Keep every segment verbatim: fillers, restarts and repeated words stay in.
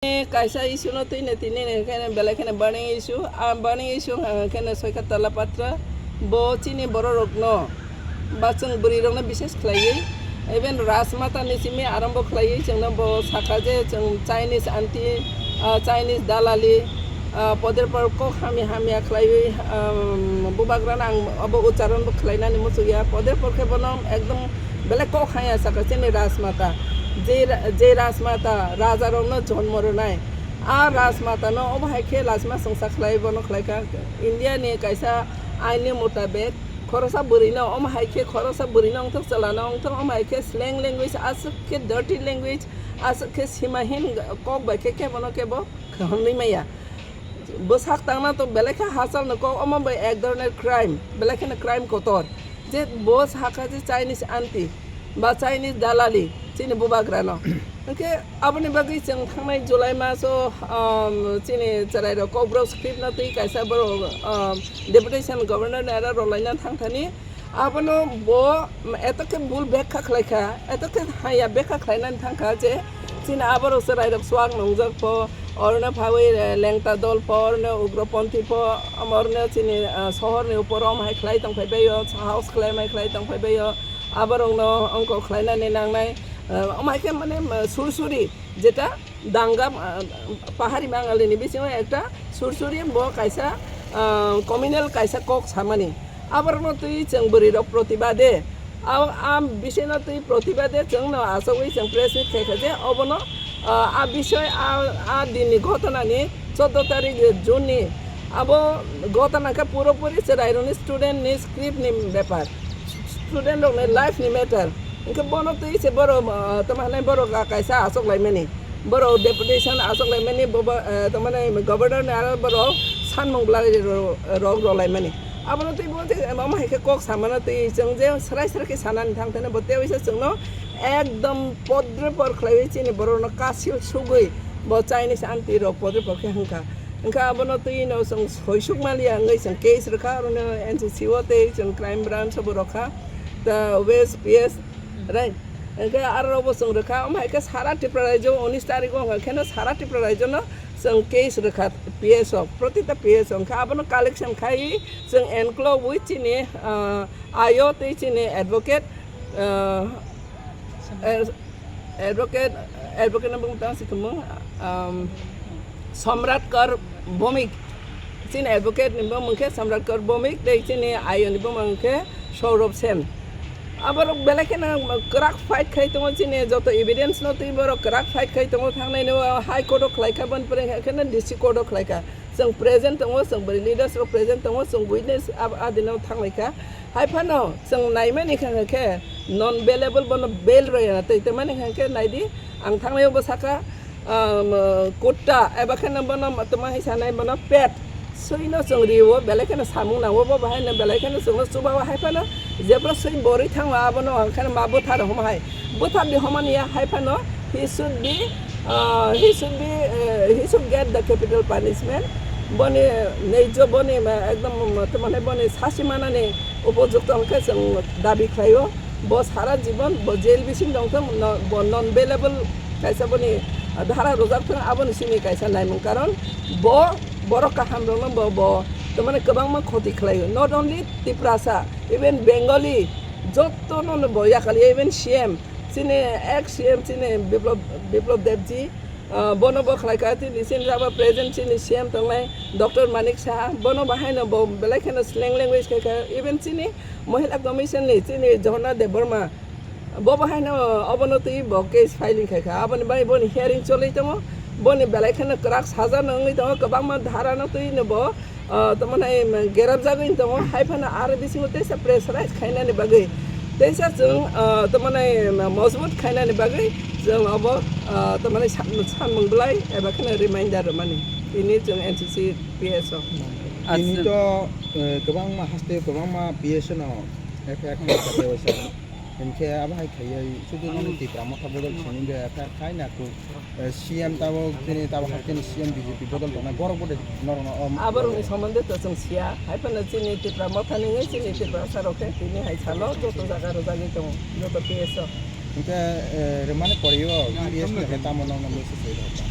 Kaisa issue no twi ne tini ne khe belai kheno burning issue. A burning issue wngkha khe no Soika Tala Patra. Bo chini borok rok no ba chwng bwrwi rok no bises khlaiwi, even Rajmata ni simi arambo khlaiwi chwng no bo sakha je chwng Chinese anti, ah, Chinese dalali, ah, poder por kok hamya hamya khlaiwi, um, bubagra no ang abo ucharon bo khlainani muchukya. Poder por khe bono ekdom belai kok hamya sakha chini Rajmata. Je ra-, je Rajmata raja rok no jonmo rwnai. A Rajmata no omo hai khe lachima songsa khlai bono khlai kha. India ni kaisa ain ni mutabek khorosa bwrwi no omo hai khe khorosa bwrwi no wngthok chwla no wngthok omo hai khe slang language aswk khe dirty language aswk khe simahin kok bai khe kebo no kebo hwnwi maya. Bwsak tangna to belai khe hachal no kok omo bai ek dhoroner crime belai kheno crime kotor. Je bo sakha je Chinese anti ba Chinese dalali chini bubagra no. Hwnkhe aboni bagwi chwng thangnai July maso, um, chini chwrairok Kokborok script no twi kaisa borok, um, deputation governor ni aro rwlaina thangthani. Abono bo eto khe bul bekha khlai kha, eto khe haya bekha khlainani thang kha je chini aborok chwrairok swak nungjak pho, orno phawi, eh, lengta dol pho, orno ugroponthi pho, orno chini, eh, sohor ni upor om hai khlai tong phai bai o, sahos khlai mai khlai tong phai bai o. Aborokno ongkho khlainani nangnai, eh, omo hai khe mane, eh, sursuri jeta danga, eh, pahari bangalini bisingo ekta sursuri bo kaisa, eh, communal kaisa kok samani. Aborokno twi chwng bwrwi rok protibade. A, a bisino twi protibade chwngno achogwi chwng press meet khaikha je obono, ah, a bisoi a, a dinni ghotonani choudo tarik June ni abo ghotona khe puropuri chwrairokni student ni script ni bepar, student rokni life ni matter. Hwnkhe bono twi se borok, ah, tamo hinai borok kaisa achok laimani. Borok deputation achok laimani, bobo, eh, tamani governor ni aro borok sanmung belai ro-, rok rolaimani. Abono twi bo je omo hai khe kok samano twi chwng je srai srai khe sanani thang thani bo tei waisa chwngno ekdom podre por khlaiwi chini borokno kasil sugwi bo Chinese anti rok podre por khe hwnkha. Hwnkha abono twi no chwng soisuk maliya wngwi chwng case rwkha, orono N C C o tei chwng crime branch o bo rwkha. Ta West P S Right. Hwnkhe aro bo chwng rwkha, omo hai khe sara Tripura rajyo unis tarikh o hwnkha kheno sara Tripura rajyo no chwng case rwkha P S o, protita P S o. Hwnkhe abono collection khai chwng enklo wi chini, ah, ayo tei chini advocate, ah, eh, advocate, advocate no bung tang si tumung, um, Samrat Kar Bhowmik. Chini advocate ni bumung khe Samrat Kar Bhowmik, tei chini ayo ni bumung khe Saurabh Sen. Aborok belai kheno kwrak fight khai tongo, chini joto evidence no twi borok kwrak fight khai tongo, thangnai no High Court o khlai kha, boni pore khe no District Court o khlai kha. Chwng present tongo, chwng bwrwi leaders rok present tongo, chwng witness ab-, adino thanglai kha. Hai phano chwng naimani kha khe non bailable, bono bail rwya na twi, tei mani kha khe naidi, ang thangnai o bwsakha, um, kutta, eba kheno bono tamo hai sanai bono pet. Suino chwng rio, belai kheno samung nango, bo bahai no belai kheno chwngno chuba o, hai phano jebra sui borwi thango, abono ang kheno ma bwthar homa hai. Bwthar di homa niya, hai phano he should be, uh, he should be, uh, he should get the capital punishment. Boni neijo boni ma ekdom tamo boni sasi manani upojukto hwnkhe chwng dabi khlaio. Bo sara jibon bo jail bising tongthung, no, bo non bailable kaisa boni dhara rwjak thung, aboni simi kaisa naimung, karon bo borok kaham rokno bo, bo tamani kwbangma khoti khlaio, not only Tiprasa, even Bengali, jotono no bo yakali, even C M, chini ex C M chini Biplab, Biplab Debji, Ah, bono bo khlai kha, tini chini jaba present chini C M tongnai Doctor Manik Saha, bono bahai no bo belai kheno slang language khai kha, even chini Mohila Commission ni chini Jhorna Debbarma, bo bahai no obono twi bo case filing khai kha, aboni bai boni hearing choli tongo, boni belai kheno kwrak saja no wngwi tongo, kwbangma dhara no twi no bo ah, tamo nai, mm, gerap jagwi tongo, hai phano aro bisingo teisa pressurize khainani bagwi, teisa chwng, ah, tamo nai, mm, mojbut khainani bagwi chwng obo, ah, tamo nai san-, sanmung bwlai eba kheno reminder rwmani. Tini chwng N C C P S o. Tini Acha. To, eh, kwbangma haste kwbangma P S no F I R khainai bagwi waisa. Hinkhe abo hai khaiwi sudu nani Tipra Motha bodol simi be F I R khai na ku, eh, C M tabok chini tabok hai chini C M B J P bodol tongnai borok bo de norok no, um, Aborokni somonde to chwng siya, hai phano chini Tipra Motha ni wngwi chini Tiprasa rok khe tini hai salo joto jaga rwjagwi tongo, joto P S o. Hinkhe, eh, rwmani poriwo P S ni khe tamo nokno message rwkha?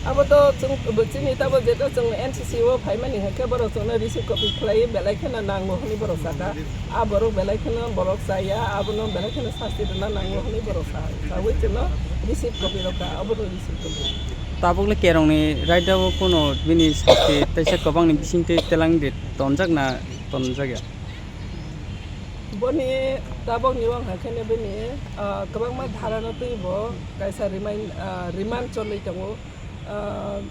Abo to chwng, chini tabo jeto chwng N C C o phaimani hwnkhe borok chwngno receive copy khlaiwi belai kheno nango hwnwi borok saka. A borok belai kheno borok chaya, abono belai kheno sasti rwna nango hwnwi borok sa-, saui chwngno receive copy rwkha, abono receive copy. Tabukle kerongni raida o kuno bini sasti teisa kwbangni bisingtwi telang de tonjak na tonjakya? Boni tabokni wngkha kheno bini, ah, kwbangma dharano twi bo kaisa remind, ah, remand cholwi tongo. Ah,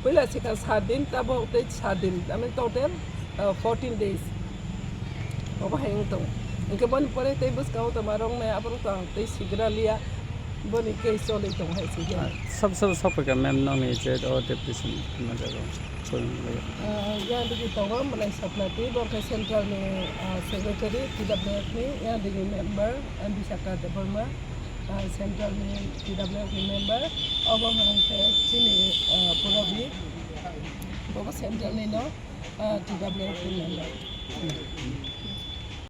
puila sikha sat din, tabok tei sat din, I mean total, ah, fourteen days. Obo hai wng tongo. Hwnkhe boni pore tei bwskango tongma rok nai aborok tong tei sigra liya. Boni case cholwi tongo hai se. Ah, sob sob sob ka ma'am nokni je o deputation ma jago. Ah, yang digi tongo Malai Saplati, bo khe central ni, ah, secretary T W F ni, yang digi member, M B Saka Debbarma, ah, central ni T W F ni member, obo hwnkhe chini, ah, Purabi, bo central ni no, ah, T W F ni member.